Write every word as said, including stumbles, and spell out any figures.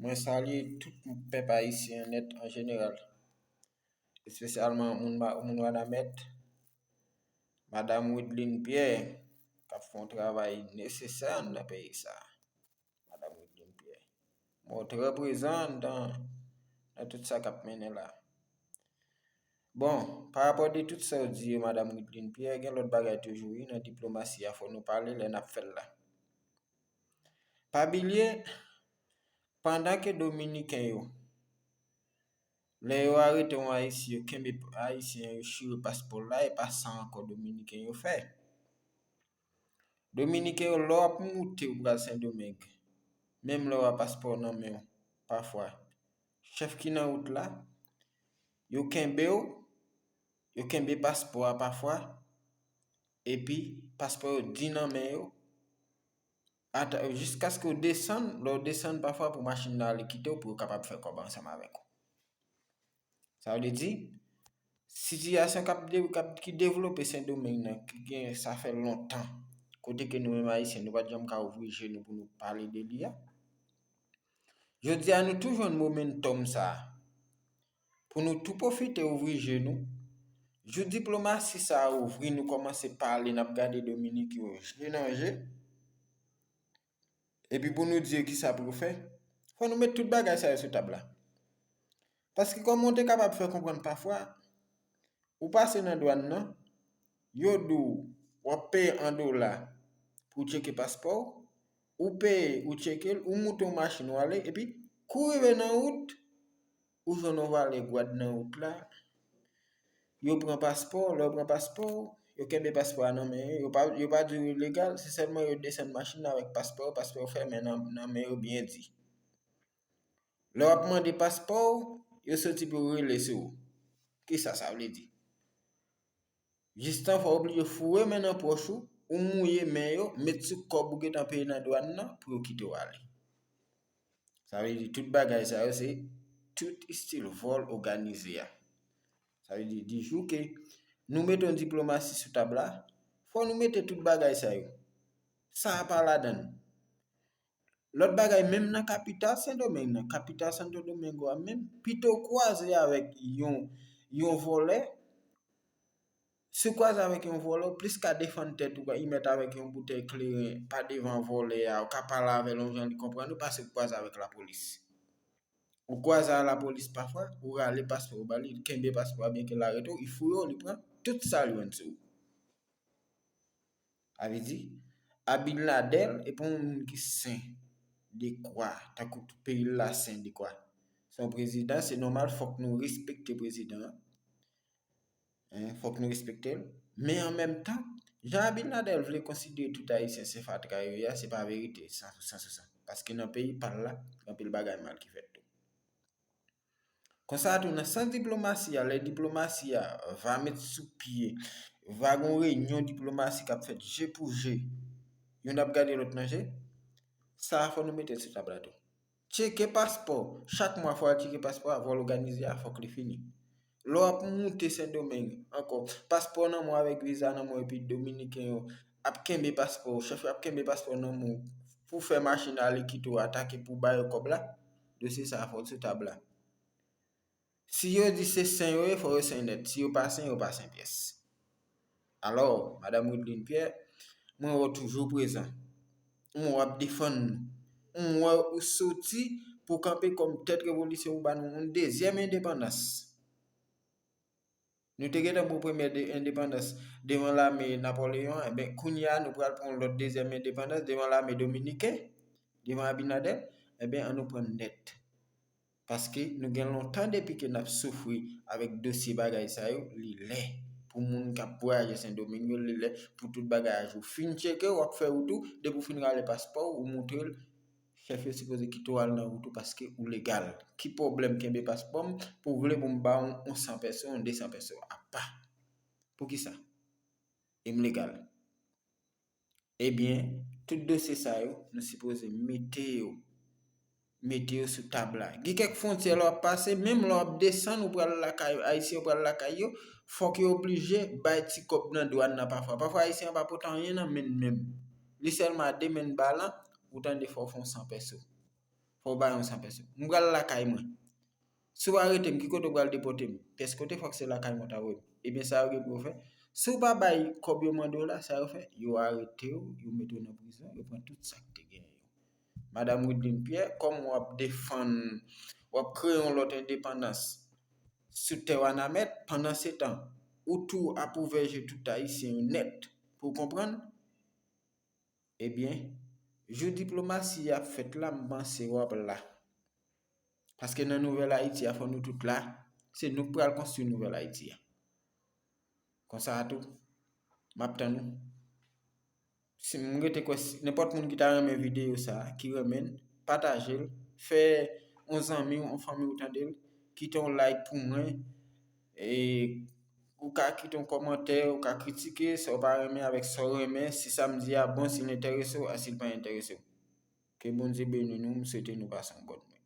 Mwen salye tout pèp ayisyen nèt an jeneral, espesyalman moun, ma- moun Wanament, Madanm Wideline Pierre, k ap fè yon travay nesesè anndan peyi sa a. Madanm Wideline Pierre. Mwen trè prezan nan, nan tout sa k ap mennen la. Bon, pa rapò de tout sa w di yo, Madanm Wideline Pierre, gen lòt bagay toujou, wi, nan diplomasi a, fò nou pale lè n ap fè l la. Pa bliye, pandan ke Dominiken yo, lè yo arete yon Ayisyen, yo kenbe Ayisyen an, yo chire paspò l la, e pa sa ankò Dominiken yo fè. Dominiken yo, lè w ap moute ou pral Sendomeng, menm lè w a paspò w nan men w, pafwa, chèf ki nan wout la, yo kenbe w, yo kenbe paspò a pafwa, epi paspò yo di nan men yo, ata, jiskaske w desann, lè w desann pafwa pou machin nan ale kite w, pou yo kapab fè kòb ansanm avèk ou. Sa vle di, sitiyasyon k ap de- k ap- ki devlope Sendomeng nan, ki gen, sa fè lontan, kote ke nou menm Ayisyen, nou pa t janm ka ouvri je nou pou nou pale de li a. Jodi a, nou tou jwenn momentum sa a. Pou nou tou pwofite ouvri je nou, jou diplomasi sa a ouvri, nou kòmanse pale, n ap gade Dominik yo je nan je. Epi pou nou di yo kisa pou yo fè, fò nou met tout bagay sa yo sou tab la. Paske kòman w te kapab fè konprann pafwa, ou pase nan dwàn nan, yo di w w ap peye an dola pou w tcheke paspò w, ou peye, ou tcheke l, ou moute yon machin, ou ale, epi kou w rive nan wout, ou jwenn yon valè gwad nan wout la, yo pran paspò, lè yo pran paspò, yo kenbe paspò a nan men yo, yo pa, yo pa di w ilegal, se sèlman yo desann machin nan avèk paspò, paspò yo fèmen nan, nan men yo byen di. Lè w ap mande paspò w, yo soti pou yo rele sou ou. Kisa sa vle di? Jistan fò w oblije foure men nan pòch ou, ou mouye men yo, met sou kòb ou gentan peye nan dwàn nan pou yo kite w ale. Sa vle di tout bagay sa yo se tout estil vòl òganize a. Sa vle di, di jou ke nou mete yon diplomasi sou tab la, fò nou mete tout bagay sa yo. Sa a pa ladan l. Lòt bagay, menm nan kapital Sendomeng nan, kapital Santo Domingo a menm, pito w kwaze avèk yon, yon vòlè, si w kwaze avèk yon vòlè, w plis ka defann tèt ou, y mèt avèk yon boutèy kleren pa devan vòlè a, ou ka pale avè l yon jan li konprann ou, pase w kwaze avèk lapolis. Ou kwaze a lapolis pafwa, ou rale paspò ou ba li, kenbe paspò a byen ke l arete w, li fouye w, li pran tout sa l jwenn sou ou. Sa vle di, Abinader e pa yon moun ki sen de kwa, tankou peyi l la sen de kwa. Se yon prezidan, se nòmal, fòk nou respekte prezidan an. Hein, fòk nou respekte l. Men an menm tan, jan Abinader vle konsidere tout Ayisyen se fatra yo ye a, se pa verite, san pou san sou san. Paske nan peyi pa l la, gen anpil bagay mal ki fèt tou. Konsa tou, nan sans diplomasi a, lè diplomasi a va met sou pye, va gon reyinyon diplomasi k ap fèt je pou je, youn ap gade lòt nan je, sa a fò nou mete l sou tab la tou. Tcheke paspò, chak mwa fò al tcheke paspò a, vòl òganize a, fòk li fini. Lè w ap moute Sendomeng ankò, paspò nan men w avèk viza nan men w epi Dominiken yo ap kenbe paspò w, chèf yo ap kenbe paspò w nan men w pou fè machin ale kite w atake pou ba yo kòb la, dosye sa a fò l sou tab la. Si yo di se sen yo ye, fò yo sen nèt. Si yo pa sen, yo pa sen pyès. Alò, Madanm Wideline Pierre, mwen wè w toujou prezan. Mwen wè w ap defann nou. Mwen wè ou soti pou kanpe kòm tèt revolisyon pou ba nou yon dezyèm endepandans. Nou te gentan pran premyè de- endepandans devan lame Napoleyon, enben, kounye a, nou pral pran yon lòt dezyèm endepandans devan lame dominiken, devan Abinader, enben, ann nou pran nèt. Paske nou gen lontan depi ke n ap soufri avèk dosye bagay sa yo, li lè pou moun k ap vwayaje Sendomeng yo, li lè pou tout bagay a jou. Fin tcheke, w ap fè wout ou, depi w fin rale paspò w, ou montre l, chèf yo sipoze kite w al nan wout ou paske ou legal. Ki pwoblèm kenbe paspò m pou w vle pou m ba w yon san pèso, yon de san pèso apa? Poukisa? E m legal. Ebyen, tout dosye sa yo, nou sipoze mete yo, mete yo sou tab la. Gen kèk fwontyè lè w ap pase, menm lè w ap desann, ou pral lakay, Ayisyen yo pral lakay yo, fòk yo oblije bay ti kòb nan dwàn nan pafwa. Pafwa, Ayisyen an pa pote anyen nan men l menm. Li sèlman a de men l balan, ou tande fò w fè yon san pèso. Fò w bay yon san pèso. M pral lakay mwen. Si w arete m, ki kote w pral depòte m? Pyès kote, fòk se lakay mwen w ta voye m. Ebyen, sa yo gen pou yo fè. Si w pa bay kòb yo mande w la, sa yo fè? Yo arete w, yo mete w nan prizon, yo pran tout sa k te genyen yo. Madanm Wideline Pierre, kòm w ap defann, w ap kreye yon lòt endepandans sou tè Wanament, pandansetan, ou tou ap ouvè je tout Ayisyen yo nèt pou w konprann, ebyen, jou diplomasi a ap fèt la, m panse w ap la. Paske nan Nouvèl Ayiti a, fò nou tout la. Se nou k pral konstwi Nouvèl Ayiti a. Konsa a tou, m ap tann ou. Si m rete kwè, si, nenpòt moun ki ta renmen videyo sa, ki renmen l, pataje l, fè yon zanmi w, yon fanmi w tande l, kite yon like pou mwen, e ou ka kite yon kòmantè, ou ka kritike, sa w pa renmen avèk sa w renmen, si sa m di a bon, si l enterese w, a si l pa enterese w. Ke Bondye beni nou, m swete nou pase yon bòn mwen.